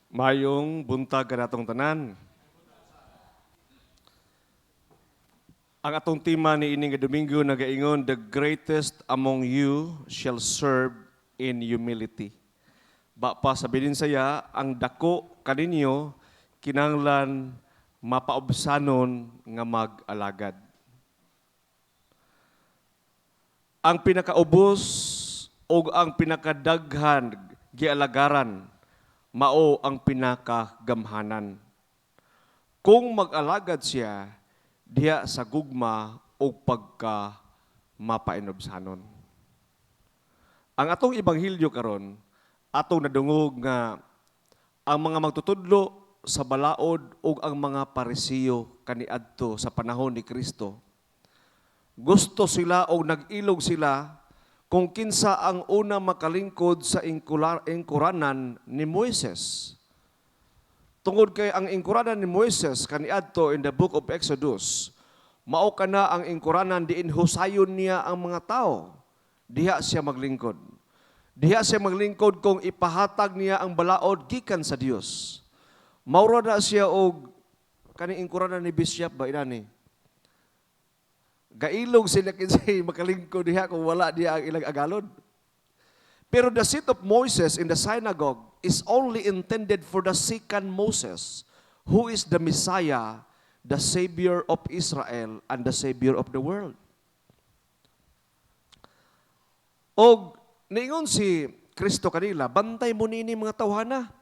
Mayong buntag kanatong tanan. Ang atong tema ni ini nga Domingo nagaingon, "The greatest among you shall serve in humility." Ba pa sa bilin saya, ang dako kaninyo kinahanglan mapaubsanon nga mag-alagad. Ang pinakaubos o ang pinakadaghan gialagaran mao ang pinakagamhanan. Kung mag-alagad siya diha sa gugma o pagka mapainubsanon. Ang atong ebanghelyo karon, atong nadungog nga ang mga magtutudlo sa balaod ug ang mga Parisiyo kaniadto sa panahon ni Kristo, gusto sila og nag-ilog sila kung kinsa ang una makalingkod sa ingkuranan ni Moises. Tungod kay ang ingkuranan ni Moises kaniadto in the Book of Exodus, mao kana ang ingkuranan diin husayon niya ang mga tao. Diha siya maglingkod. Diha siya maglingkod kung ipahatag niya ang balaod gikan sa Dios. Maura na siya og kaning ingkuranan ni Bishop ba inani. Gailog sila kinsay makalingkod diha kung wala diha ang ilang agalon. Pero the seat of Moses in the synagogue is only intended for the second Moses, who is the Messiah, the Savior of Israel, and the Savior of the world. Og niingon si Kristo kanila, "Bantay mo nini mga tawhana.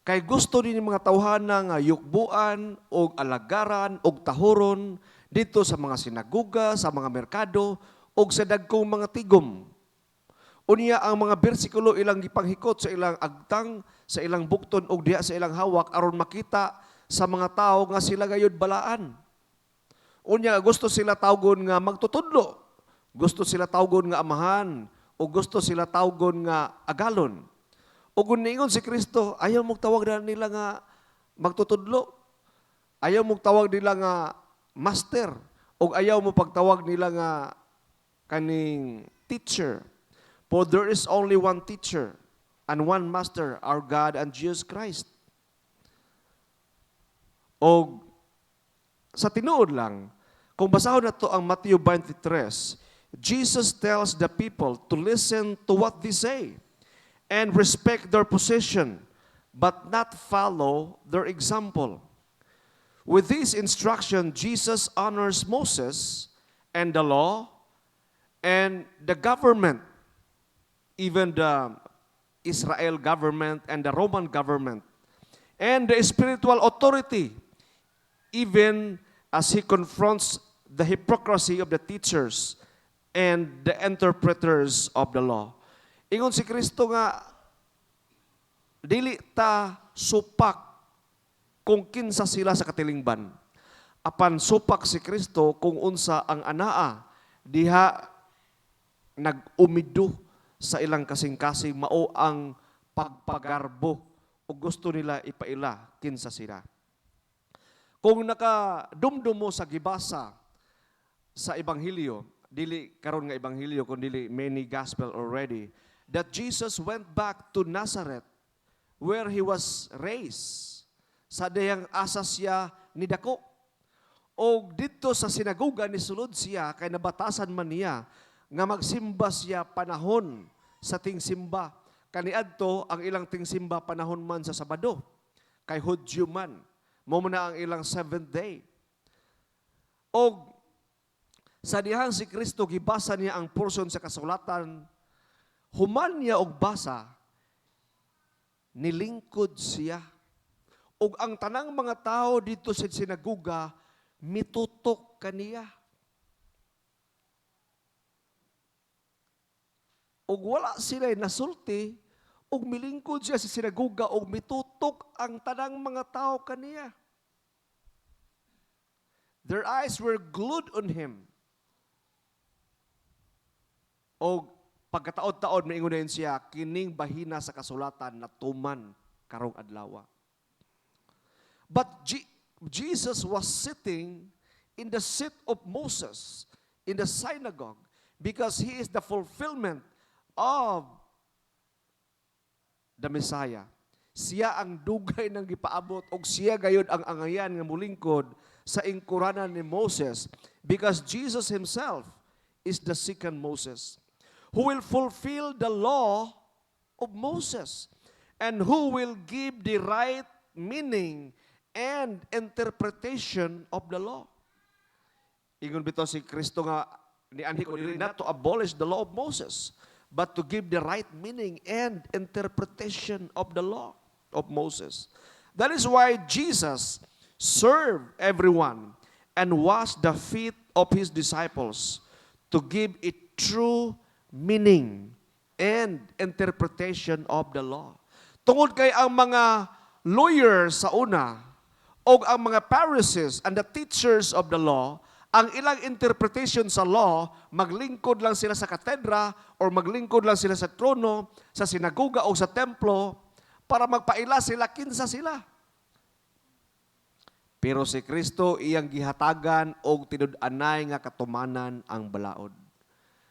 Kay gusto nini mga tawhana nga yukbuan og alagaran og tahuron dito sa mga sinaguga, sa mga merkado og sa dagkong mga tigom. Unya ang mga bersikulo ilang gipanghikot sa ilang agtang, sa ilang bukton og diha sa ilang hawak aron makita sa mga tao nga sila gayud balaan. Unya gusto sila tawgon nga magtutudlo. Gusto sila tawgon nga amahan o gusto sila tawgon nga agalon." Ug kung niingon si Kristo, "Ayaw mong tawag na nila nga magtutudlo. Ayaw mong tawag nila nga master. O ayaw mo pagtawag nila nga kaning teacher. For there is only one teacher and one master, our God and Jesus Christ." O sa tinuod lang, kung basahon nato ang Matthew 23, Jesus tells the people to listen to what they say and respect their position, but not follow their example. With this instruction, Jesus honors Moses and the law and the government, even the Israel government and the Roman government, and the spiritual authority, even as he confronts the hypocrisy of the teachers and the interpreters of the law. Ingon si Kristo nga dili ta supak kung kinsa sila sa katilingban. Apan supak si Kristo kung unsa ang anaa diha nag-umido sa ilang kasing-kasing, mao ang pagpagarbo o gusto nila ipaila kinsa sila. Kung nakadumdum mo sa gibasa sa ebanghelyo, dili karon nga ebanghelyo kundi many gospel already, that Jesus went back to Nazareth where he was raised. Sa dihang asa siya nidako. O didto sa sinagoga ni sulod siya kay nabatasan man niya nga magsimba siya panahon sa tingsimba. Kaniadto ang ilang tingsimba panahon man sa Sabado. Kay Hudyo man. Mao man na ang ilang seventh day. Og sa dihang si Kristo gibasa niya ang portion sa kasulatan, human niya og basa, nilingkod siya. Og ang tanang mga tao dito sa sinaguga mitutok kaniya. Og wala sila nasulti, og milingkod siya sa sinaguga og mitutok ang tanang mga tao kaniya. Their eyes were glued on him. Og pagkataod-taod maingon na siya, "Kining bahina sa kasulatan natuman karong adlaw." But Jesus was sitting in the seat of Moses in the synagogue because he is the fulfillment of the Messiah. Siya ang dugay nang gipaabot og siya gayud ang angayan nga mulingkod sa ingkuranan ni Moses because Jesus himself is the second Moses who will fulfill the law of Moses and who will give the right meaning and interpretation of the law. Ingon bitaw si Kristo nga nianhi ko diri not to abolish the law of Moses, but to give the right meaning and interpretation of the law of Moses. That is why Jesus served everyone and washed the feet of his disciples to give a true meaning and interpretation of the law. Tungod kay ang mga lawyers sa una o ang mga Pharisees and the teachers of the law, ang ilang interpretation sa law, maglingkod lang sila sa katedra or maglingkod lang sila sa trono, sa sinagoga o sa templo para magpaila sila kinsa sila. Pero si Kristo, iyang gihatagan og tinud-anay nga katumanan ang balaod.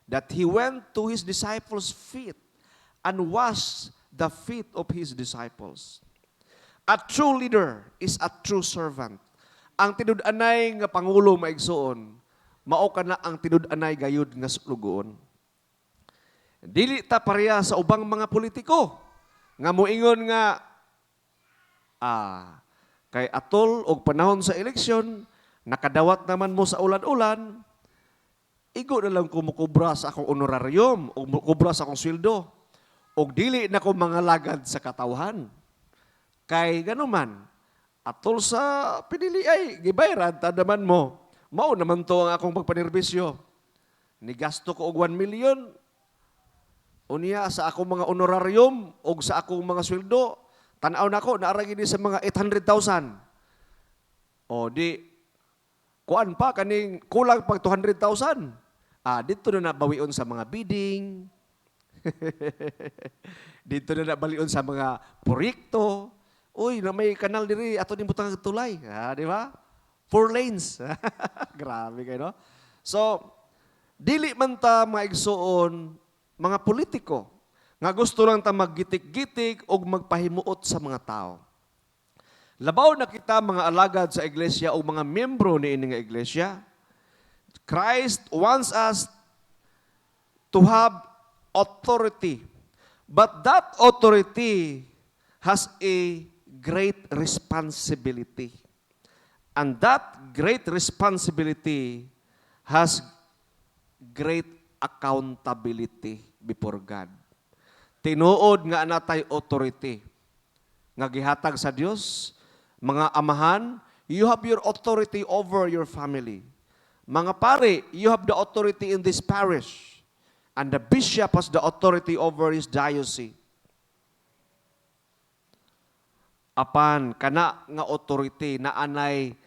That he went to his disciples' feet and washed the feet of his disciples. A true leader is a true servant. Ang tinud-anay nga pangulo, mga igsoon, mao kana ang tinud-anay gayud nga sulugoon. Dili ta pareha sa ubang mga politiko nga moingon nga kay atol og panahon sa eleksyon, nakadawat naman mo sa ulan-ulan, igo na lang ko mukubra sa akong honorarium o mukubra sa akong sweldo og dili na ko mangalagad sa katawhan. Kay ganuman, atol sa pinili ay gibayran ta naman mo. Mao naman to ang akong pagpanerbisyo. Nigasto ko og 1 million. Unya sa akong mga honorarium og sa akong mga sweldo, tan-aw nako naa ra gini sa mga 800,000. O di kuan pa kaning kulang pag 200,000. Dito na nabawion sa mga bidding. Dito na nabalion sa mga proyekto. Uy, na may kanal diri ato ning butang tulay. Di ba? Four lanes. Grabe kayo, no? So, dili man ta, mga igsuon, mga politiko nga gusto lang ta maggitik-gitik o magpahimuot sa mga tao. Labaw na kita mga alagad sa iglesia o mga miyembro ni ini nga iglesia. Christ wants us to have authority. But that authority has a great responsibility. And that great responsibility has great accountability before God. Tinuod nga natay authority nga gihatag sa Dios. Mga amahan, you have your authority over your family. Mga pare, you have the authority in this parish. And the bishop has the authority over his diocese. Apan kana nga authority na anay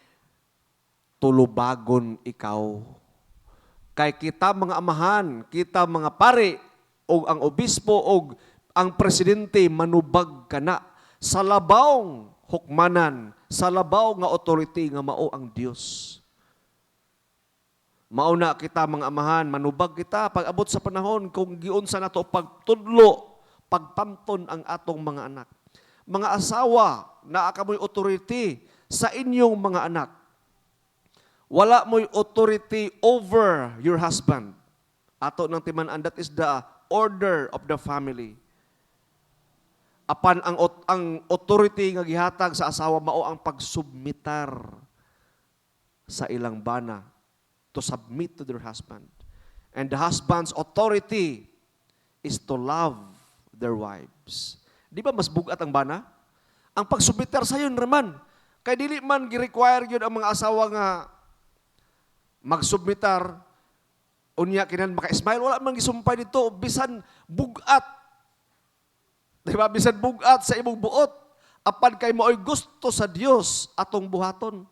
tulubagon ikaw. Kay kita mga amahan, kita mga pare, o ang obispo o ang presidente manubag kana sa labawng hukmanan, sa labaw nga authority nga mao ang Dios. Mao na kita mga amahan, manubag kita pag abot sa panahon kung giunsa nato pagtudlo, pagpanton ang atong mga anak. Mga asawa, naa kamoy authority sa inyong mga anak. Wala mo'y authority over your husband. Ato nang timan-an, that is the order of the family. Apan ang authority nga gihatag sa asawa mao ang pagsubmitar sa ilang bana, to submit to their husband. And the husband's authority is to love their wives. Di ba mas bugat ang bana? Ang pagsubmitar sayon raman. Kay dili man gi-require gyud ang mga asawa nga magsubmitar unya kinan maka-smile. Wala man gisumpay dito bisan bugat. Di ba? Bisan bugat sa imong buot. Apan kay mao'y gusto sa Dios atong buhaton.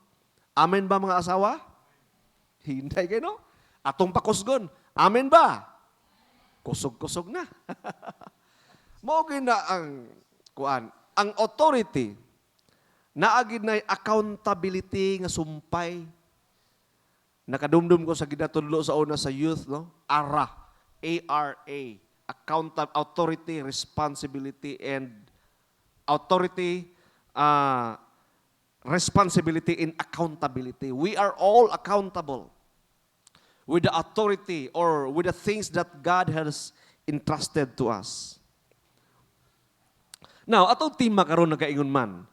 Amen ba, mga asawa? Hinday kay, no? Atong pakusgon. Amen ba? Kusog-kusog na. Mao gyud na ang kuan, ang authority naa gid nay accountability nga sumpay. Nakadumdum ko sa ginatudlo sa una sa youth, no? ARA, ARA, account authority, responsibility and Authority, responsibility, and accountability. We are all accountable with the authority or with the things that God has entrusted to us. Now, atong tema karon nagaingon man,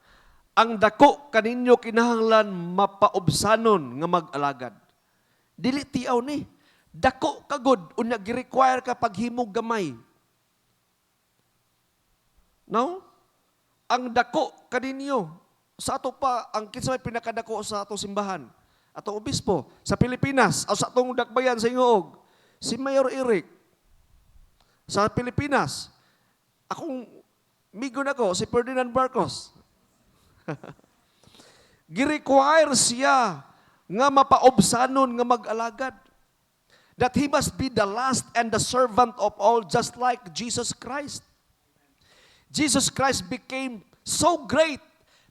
ang dako kaninyo kinahanglan mapaubsanon nga mag-alagad. Dili tiaw ni. Dako kagod unya gi-require ka paghimog gamay. No? Ang dako kaninyo sa ato pa, ang kinsa may pinakadako sa atong simbahan? Atong obispo sa Pilipinas o sa atong dakbayan sa Ingoog, si Mayor Eric. Sa Pilipinas, akong migo nako si Ferdinand Marcos. Gi-require siya nga mapaobsanon nga mag-alagad. That he must be the last and the servant of all, just like Jesus Christ. Jesus Christ became so great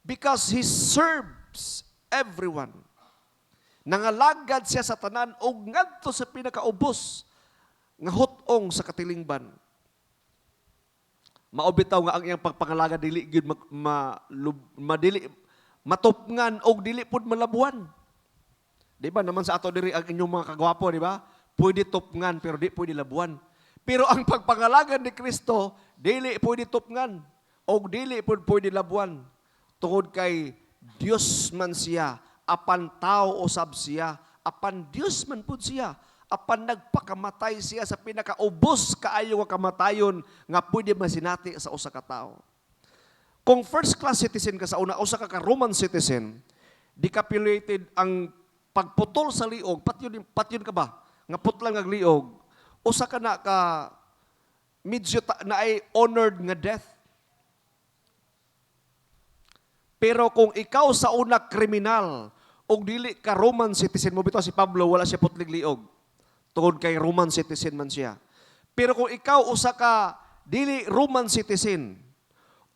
because he serves everyone. Nangalagad siya sa tanan og ngadto sa pinakaubos nga hut-ong sa katilingban. Mao bitaw nga ang iyang pagpangalagad dili gyud madili matupngan og dili pud malabuan. Di ba naman sa ato diri ang inyong mga kagwapo, di ba? Pwede tupngan pero di pwede labuan. Pero ang pagpangalagad ni Kristo dili pwede tupngan og dili pud pwede labuan. Tungod kay Dios man siya, apan tao usab siya, apan Dios man pud siya, apan nagpakamatay siya sa pinakaubos kaayo nga kamatayon nga pwede masinati sa usa ka tawo. Kung first class citizen ka sa una, usa ka Roman citizen, decapitated ang pagputol sa liog, patyon, patyon ka ba? Nga putlan ng liog, usa ka na ka medyo na ay honored nga death. Pero kung ikaw sa una kriminal og dili ka Roman citizen mo, bitaw si Pablo wala siya putlig liog. Tungod kay Roman citizen man siya. Pero kung ikaw usa ka dili Roman citizen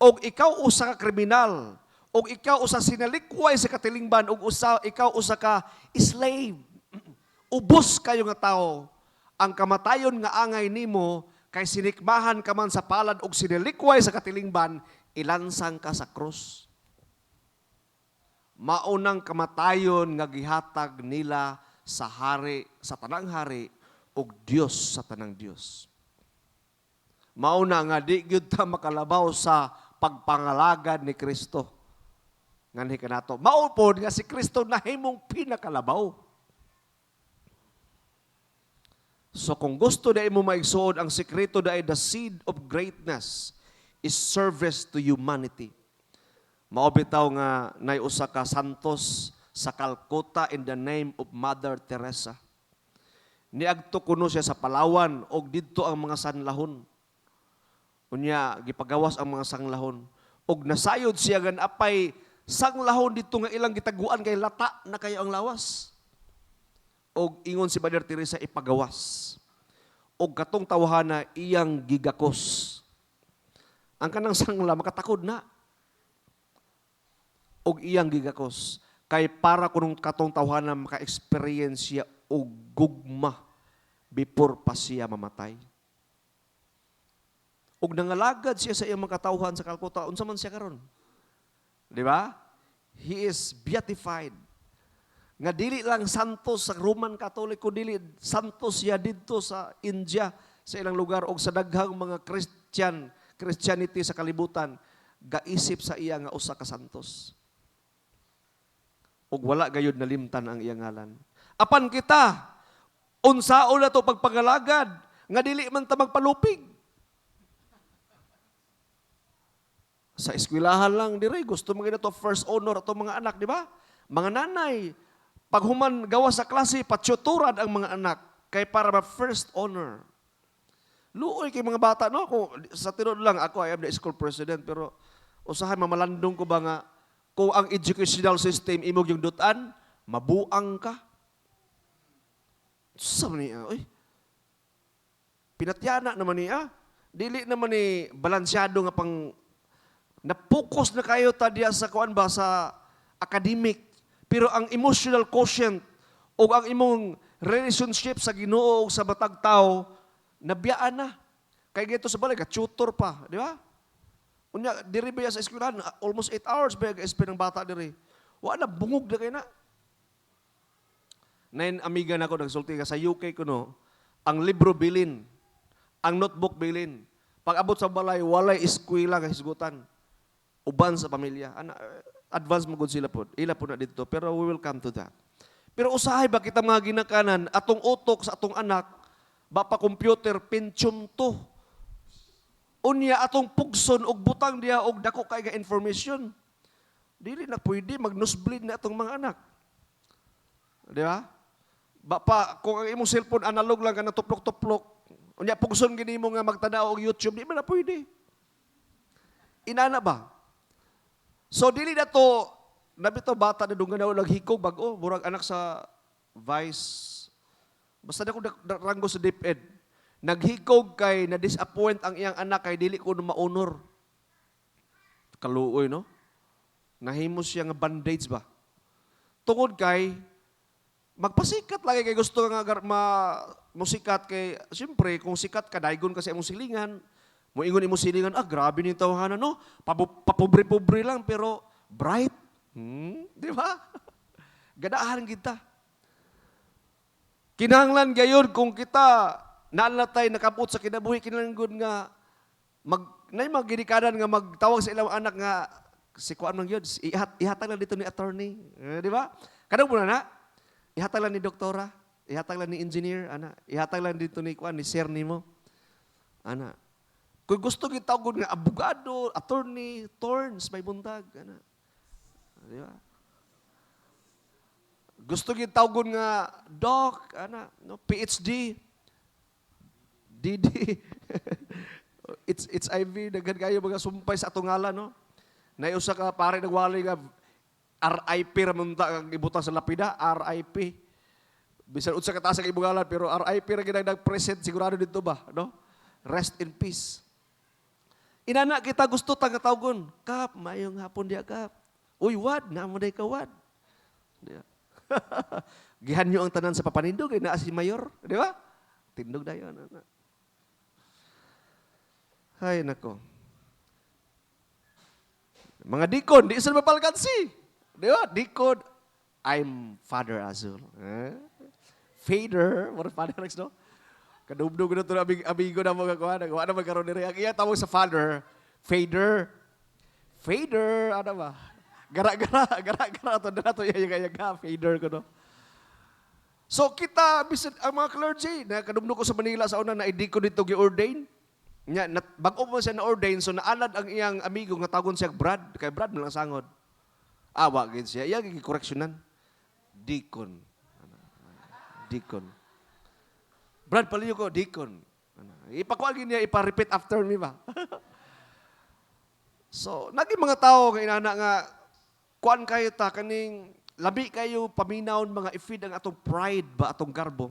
og ikaw usa ka kriminal og ikaw usa sinalikway sa katilingban og usa ikaw usa ka slave, ubos kayo nga tao, ang kamatayon nga angay nimo kay sinikmahan ka man sa palad og sinalikway sa katilingban, ilansang ka sa krus. Maunang kamatayon nga gihatag nila sa hari, sa tanang hari ug Dios sa tanang Dios. Mauna nga di gyud ta makalabaw sa pagpangalagad ni Kristo. Nganhi kanato. Mao pod nga si Kristo nahimong pinakalabaw. So kung gusto na imo maigsuon, ang sekreto da the seed of greatness is service to humanity. Mao bitaw nga nay usa ka santos sa Calcutta in the name of Mother Teresa. Niadto kuno siya sa Palawan og didto ang mga sanlahon. Unya gipagawas ang mga sanglahon. Og nasayod siya gan apay sanglahon didto nga ilang gitaguan kay lata na kayo ang lawas. Og ingon si Mother Teresa, ipagawas. Og katong tawhana iyang gigakos. Ang kanang sangla makatakod na. Og iyang gigakos kay para kunong katong tawhana maka-experience siya og gugma before pa siya mamatay. Og nangalagad siya sa iyang mga katawhan sa Calcutta, unsa man siya karon? Di ba? He is beatified. Nga dili lang santos sa Roman Catholic, kun dili santos siya didto sa India, sa ilang lugar og sa daghang mga Christianity sa kalibutan, gaisip sa iya nga usa ka santos. Ug wala gayud nalimtan ang iyang ngalan. Apan kita, unsaon na to pagpangalagad nga dili man ta magpalupig? Sa eskwelahan lang dire gusto mga to first honor ato mga anak, di ba? Mga nanay, paghuman gawa sa klase, patsuturan ang mga anak kay para ma first honor. Luoy kay mga bata, no? Kung sa tinuod lang ako, I am the school president, pero usahay mamalandong ko ba nga kung ang educational system imong yung dutan, mabuang ka. Sa niya, oy. Pinatyana naman niya. Dili naman ni balansyado nga pang na-focus na kayo ta diya sa kuan ba, sa academic, pero ang emotional quotient o ang imong relationship sa Ginoo o sa matag tao nabiyaan na. Kay gito sa balay ka tutor pa, di ba? Unya diri ba sa eskwelahan, almost 8 hours ba ga-spend ang bata diri. Wa na, bungog na kay na. Nain amiga nako nagsulti ka sa UK kuno, ang libro bilin, ang notebook bilin. Pag abot sa balay, walay eskwela nga hisgutan. Uban sa pamilya. Ana, advance mo gud sila pod. Ila po na dito, pero we will come to that. Pero usahay ba kita mga ginakanan, atong utok sa atong anak, ba pa computer, Pentium 2. Unya atong pugson og butang diha og dako kay nga information. Dili na pwede, mag-nosebleed na atong mga anak. Di ba? Ba pa kung ang imong cellphone analog lang ka na tuplok-tuplok, unya pugson gini mo nga magtanaw og YouTube, di man na pwede. Inana ba? So dili na to nabi to bata na dunggan na naghikog bag-o, murag anak sa vice, basta na ko ranggo sa DepEd. Naghikog kay na-disappoint ang iyang anak kay dili ko maunor. Kaluoy, no? Nahimo siya nga bandage ba? Tungod kay magpasikat lagi kay gusto nga ma musikat kay siyempre kung sikat ka, daygon ka sa imong silingan, moingon imong silingan, "Ah, grabe ni tawhana, no, papobre-pobre lang pero bright." Di ba? Ganahan kita. Kinahanglan gayon kung kita naalatay nakabot sa kinabuhi, kinahanglan nga mag nay mga ginikanan nga magtawag sa ilang anak nga si kuan man gyud, ihatag lang dito ni attorney. Eh, di ba? Kadong mo na na ihatag lang ni doktora, ihatag lang ni engineer, ana, ihatag lang dito ni kuan, ni sir nimo. Ana. Kung gusto gitawag nga abogado, attorney, torns, may buntag, ana. Di ba? Gusto gitawgon nga doc, ana, no, PhD, DD. It's IV, daghan kayo mga sumpay sa atong ngalan, no? Nay usa ka pare nagwali nga RIP ra man ta ang ibutang sa lapida, RIP. Bisan unsa kataas ang imong ngalan pero RIP ra gyud ang nag-present sigurado dito ba, no? Rest in peace. Inana kita, gusto ta nga tawgon, "Kap, mayong hapon diya, Kap. Uy, wad, naa mo day ka, wad." Di ba? Gihanyo ang tanan sa papanindog, kay naa si mayor, di ba? Tindog dayon. Ana. Hay nako. Mga deacon, di sila mapalkansi. Di ba? Deacon, I'm Father Azul. Eh? Father, what Father next, no? Kadubdog na ito na amigo na mga kuha. Nagawa na magkaroon ni Ang iya tawag sa father, Fader. Fader, ano ba? Gara-gara, gara-gara ito na ito, yaga-yaga, fader ko, no? So kita, bisan ang mga clergy, na kadumdum ko sa Manila sa una na hindi ko dito gi-ordain. Nya, na, bago mo siya na-ordain, so naalad ang iyang amigo nga tawagon siya Brad, kay Brad man lang sangod. Awa gid siya, iya gi-correctionan. Deacon. Deacon. "Brad, paliyo ko, deacon." Ano, ipakuha niya, ipa-repeat after me ba? So, naging mga tao nga inana nga, kuan kayo ta, kaning, labi kayo paminawon mga i-feed ang atong pride ba, atong garbo.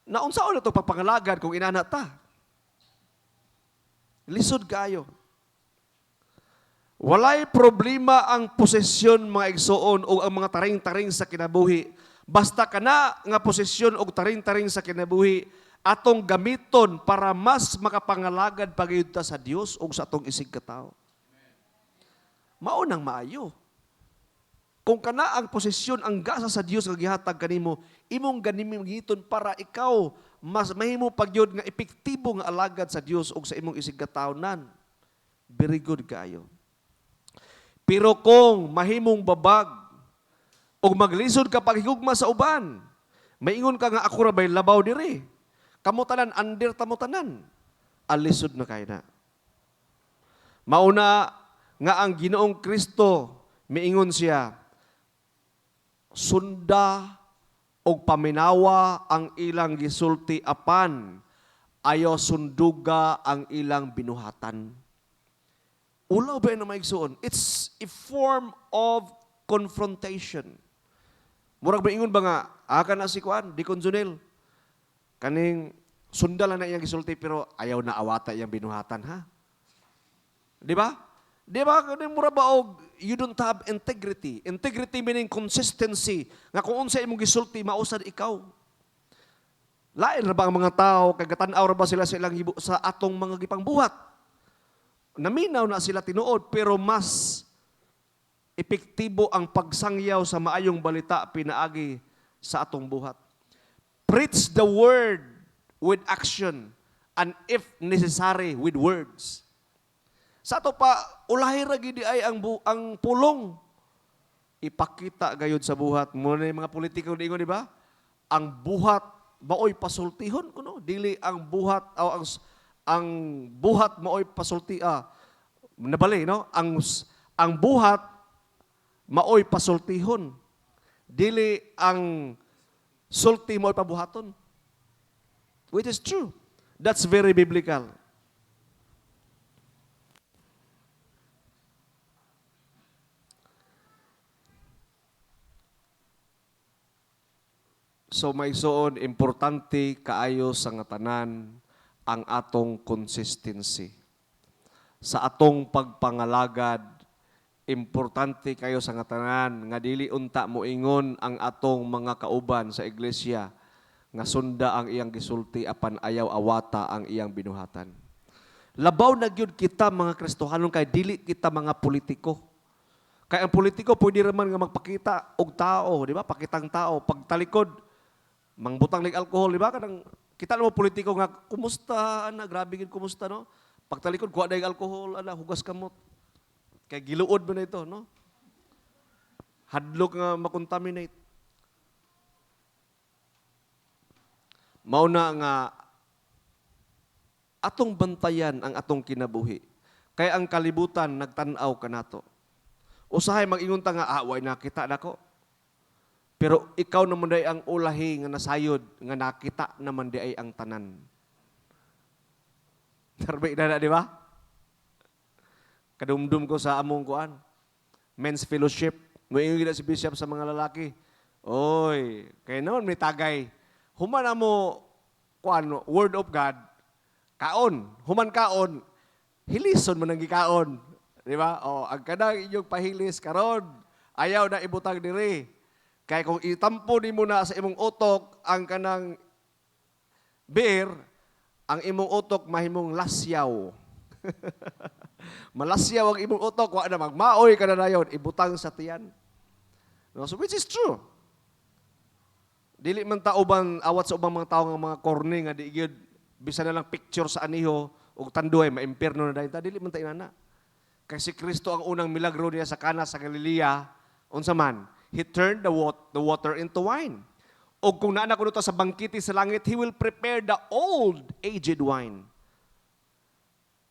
Naunsaon na ito pagpangalagad kung inana ta? Lisod kayo. Walay problema ang posesyon, mga igsoon, o ang mga taring-taring sa kinabuhi. Basta kana nga posesyon o taring-taring sa kinabuhi atong gamiton para mas makapangalagad pagayud ta sa Dios o sa atong isig katao. Mao nang maayo. Kung kana ang posesyon ang gasa sa Dios nga gihatag kanimo, imong gamiton para ikaw mas mahimo pagyud nga epektibo nga alagad sa Dios ug sa imong isig katawnan. Very good kaayo. Pero kung mahimong babag ug maglisod ka paghigugma sa uban, maingon ka nga ako ra bay labaw diri. Kamo tanan under tamo tanan. Alisod na kay na. Mauna nga ang Ginoong Kristo miingon siya, "Sunda og paminawa ang ilang gisulti apan ayaw sunduga ang ilang binuhatan." Ulaw ba na, maigsuon? It's a form of confrontation. Murag maingon ba nga, aka na si Kuan, Deacon Junel. Kaning sunda lang na iyang gisulti pero ayaw na awata iyang binuhatan, ha? Di ba? Di ba? Kaning mura ba og you don't have integrity. Integrity meaning consistency. Nga kung unsa imong gisulti, mausad ikaw. Lain ra ba ang mga tao kay gatan-aw ra ba sila sa ilang sa atong mga gipangbuhat? Naminaw na sila tinuod, pero mas epektibo ang pagsangyaw sa maayong balita pinaagi sa atong buhat. Preach the word with action and, if necessary, with words. Sa ato pa, ulahi ra gid ay ang pulong. Ipakita gayud sa buhat. Mao na yung mga politiko niingon, di ba? Ang buhat maoy pasultihon kuno, dili ang buhat o ang buhat maoy pasulti, nabali, no? Ang buhat maoy pasultihon, dili ang sulti maoy pabuhaton. Which is true. That's very biblical. So mga igsoon, importante kaayo sa nga tanan ang atong consistency. Sa atong pagpangalagad, importante kayo sa nga tanan nga dili unta moingon ang atong mga kauban sa iglesia nga sunda ang iyang gisulti apan ayaw awata ang iyang binuhatan. Labaw na gyud kita mga Kristohanon kay dili kita mga politiko. Kay ang politiko pwede raman nga magpakita og tao, di ba? Pakitang tao, pagtalikod mangbutang lig alcohol, di ba? Kanang kita mo politiko nga kumusta ana, grabe gid kumusta, no? Pagtalikod kuha dayong alcohol ana, hugas kamot. Kay giluod mo na ito, no? Hadlok nga makontaminate. Mao na nga atong bantayan ang atong kinabuhi. Kay ang kalibutan nagtan-aw kanato. Usahay mag-ingon ta nga, "Ah, way nakita nako." Pero ikaw naman day ang ulahi nga nasayod nga nakita naman di ay ang tanan. Darbi na na, di ba? Kadumdum ko sa among kuan, men's fellowship. Moingon gid si bishop sa mga lalaki. "Oy, kay naman may tagay. Human na mo kuan word of God, kaon. Human kaon, hilison mo nang gikaon." Di ba? O, ang kanang inyong pahilis karon, ayaw na ibutang diri. Kay kung itampo nimo na sa imong utok ang kanang beer, ang imong utok mahimong lasyaw. Malasyaw ang imong utok, wa na magmaoy ka na dayon, ibutang sa tiyan. No, so which is true. Dili man ta uban awat sa ubang mga tao nga mga corny nga di gyud bisan na lang picture sa aniho ug tanduay maimpierno na dayon ta, dili man ta inana. Kay si Kristo, ang unang milagro niya sa Cana sa Galilea, unsa man? He turned the water into wine. O kung naa na kuno ta sa bangkete sa langit, He will prepare the old aged wine.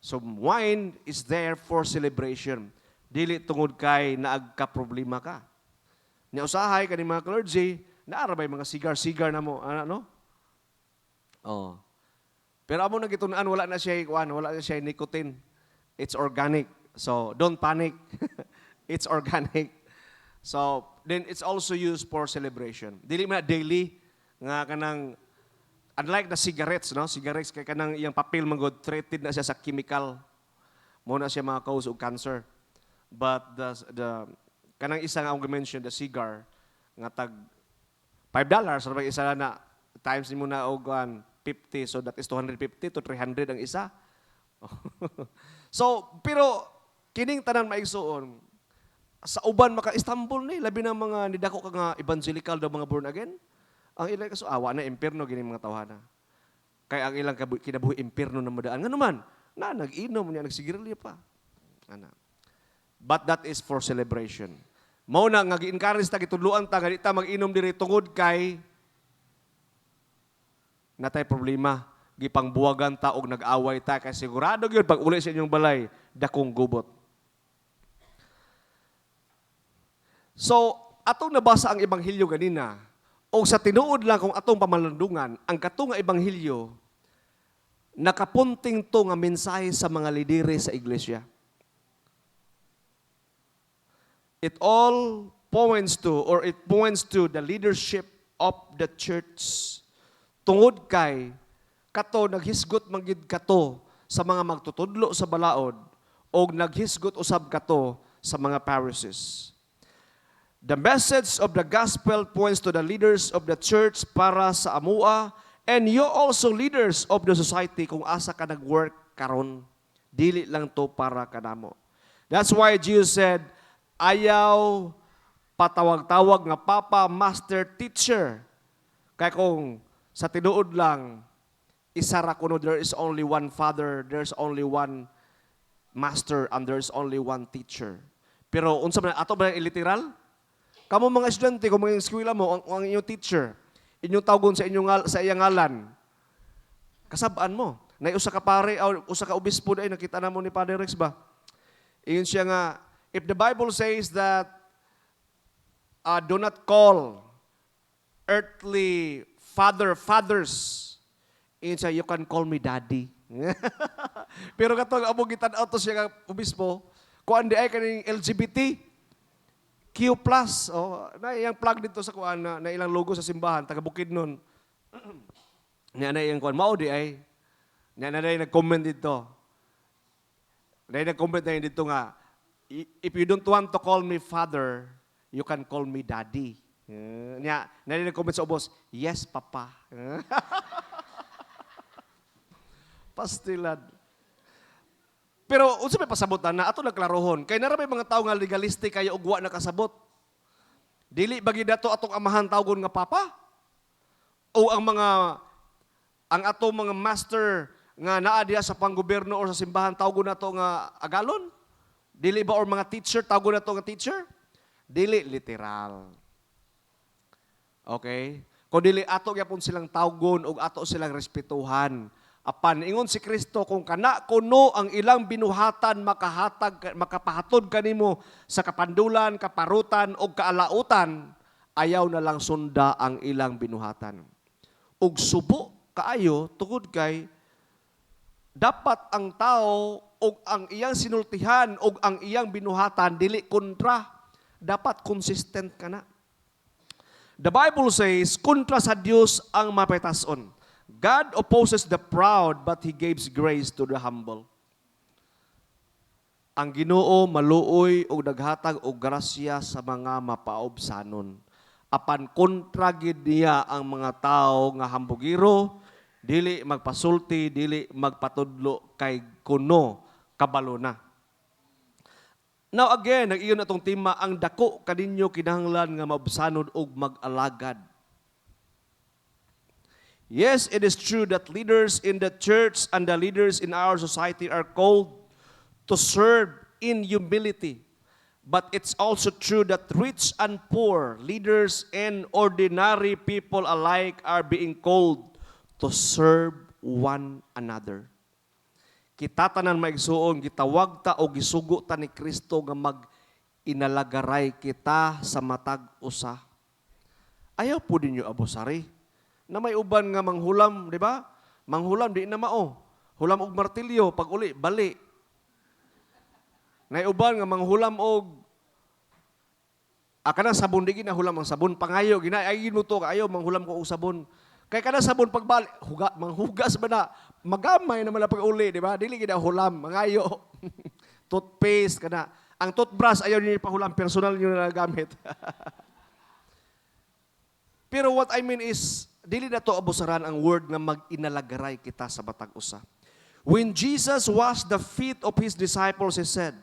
So wine is there for celebration. Dili tungod kay naagka problema ka. Nya usahay kani mga clergy, naa ra bay mga cigar-cigar na mo, ano, no? Oh. Pero amo na gitun-an, wala na siya kuan, wala na siya nicotine. It's organic. So don't panic. It's organic. So then it's also used for celebration. Dili man na daily nga kanang, unlike the cigarettes, no? Cigarettes kay kanang iyang papel man gud treated na siya sa chemical. Mao na siya mga cause og cancer. But the kanang isa nga akong mention, the cigar nga tag $5 ra isa na, times nimo na og 50, so that is 250 to 300 ang isa. So pero kining tanan, maigsuon, sa uban maka Istanbul ni labi na mga nidako ka nga evangelical daw, mga born again, ang ilang kaso awa na impierno gini mga tawhana kay ang ilang kinabuhi impierno na madaan, ngano man na nag-inom niya, nagsigarilyo pa ana. But that is for celebration. Mao na nga gi-encourage ta, gitudloan ta nga di ta mag-inom diri tungod kay natay problema, gipangbuwagan ta og nag-away ta, kay sigurado gyud pag uli sa inyong balay, dakong gubot. So, atong nabasa ang ebanghelyo ganina, o sa tinuod lang kung atong pamalandungan, ang kato nga ebanghelyo, nakapunting to nga mensahe sa mga lidere sa iglesia. It all points to, or it points to the leadership of the church. Tungod kay, kato, naghisgot man gid kato sa mga magtutudlo sa balaod, o naghisgot usab kato sa mga Pharisees. The message of the gospel points to the leaders of the church para sa amua and you also leaders of the society kung asa ka nag-work karon. Dili lang to para kanamo. That's why Jesus said, "Ayaw patawag-tawag nga papa, master, teacher." Kaya kung sa tinuod lang, isa ra kuno, there is only one father, there's only one master, and there's only one teacher. Pero unsa man ato ba literal? Kamo mga estudyante, kung mga eskwela mo, ang inyong teacher, inyong tawgon sa iyang ngalan, kasab-an mo. Nay usa ka pare o usa ka obispo ay nakita namo ni Padre Rex ba? Ingon siya nga, if the Bible says that do not call earthly father fathers, ingon siya, "You can call me daddy." Pero katong among gitan-aw to siya nga obispo, kuan di ay kaning LGBT Q plus, oh, na iyang plug dito sa kuan na ilang logo sa simbahan, taga Bukidnon. Nya na iyang kuan mao di ay. Nya na nag-comment dito. Na nag-comment na dito nga, "If you don't want to call me father, you can call me daddy." Nya na nag-comment sa ubos, "Yes, papa." Pastilan. Pero unsa may pasabotan na ato nagklarohon kay nara may mga tawo nga legalistic kayo ug wa nakasabot. Dili ba gid ato atong amahan tawgon nga papa? O ang ato mga master nga naa diha sa panggobyerno or sa simbahan, tawgon nato nga agalon? Dili ba or mga teacher, tawgon nato nga teacher? Dili literal. Okay? Kung dili ato gyapon silang tawgon ug ato silang respetuhan. Apan ingon si Kristo, kung kana kuno ang ilang binuhatan makahatag, makapahatod kanimo sa kapandulan, kaparutan o kaalautan, ayaw na lang sunda ang ilang binuhatan. Ug subo kaayo tungod kay dapat ang tao ug ang iyang sinultihan ug ang iyang binuhatan dili kontra, dapat consistent kana. The Bible says, kontra sa Dios ang mapitason. God opposes the proud, but He gives grace to the humble. Ang Ginoo maluoy ug naghatag og grasya sa mga mapaubsanon. Apan kontra gid niya ang mga tao nga hambugiro, dili magpasulti, dili magpatudlo kay kuno kabalo na. Now again, nag-iyon atong tema, ang dako kaninyo kinahanglan nga maubsanon og mag-alagad. Yes, it is true that leaders in the church and the leaders in our society are called to serve in humility. But it's also true that rich and poor, leaders and ordinary people alike are being called to serve one another. Kita tanan, maigsuon, gitawag ta o gisugo ta ni Kristo nga mag inalagaray kita sa matag usa. Ayaw po ninyo abusari. Na may uban nga manghulam, di ba? Manghulam, di na mao. Hulam og martilyo, pag uli, bali. Nay uban nga manghulam og kana sabon, di gina hulam ang sabon, pangayo gina ay ginuto ka, "Ayaw manghulam ko og sabon." Kay kana sabon pagbali, huga, manghugas ba na, magamay naman na pag uli, di ba? Dili gina hulam, mangayo. Toothpaste kana. Ang toothbrush ayaw niyo pahulam, personal niyo na gamit. Pero what I mean is, dili na to abusaran ang word nga mag-inalagaray kita sa matag usa. When Jesus washed the feet of his disciples, he said,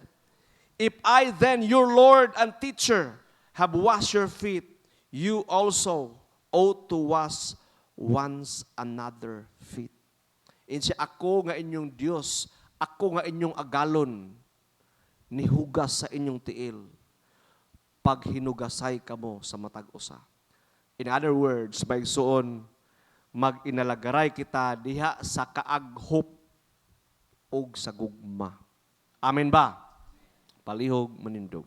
"If I then, your Lord and teacher, have washed your feet, you also ought to wash one's another feet." Insi ako nga inyong Dios, ako nga inyong agalon, nihugas sa inyong tiil, pag hinugasay kamo sa matag usa. In other words, maigsuon, mag-inalagaray kita diha sa kaaghop ug sa gugma. Amen ba? Palihog manindog.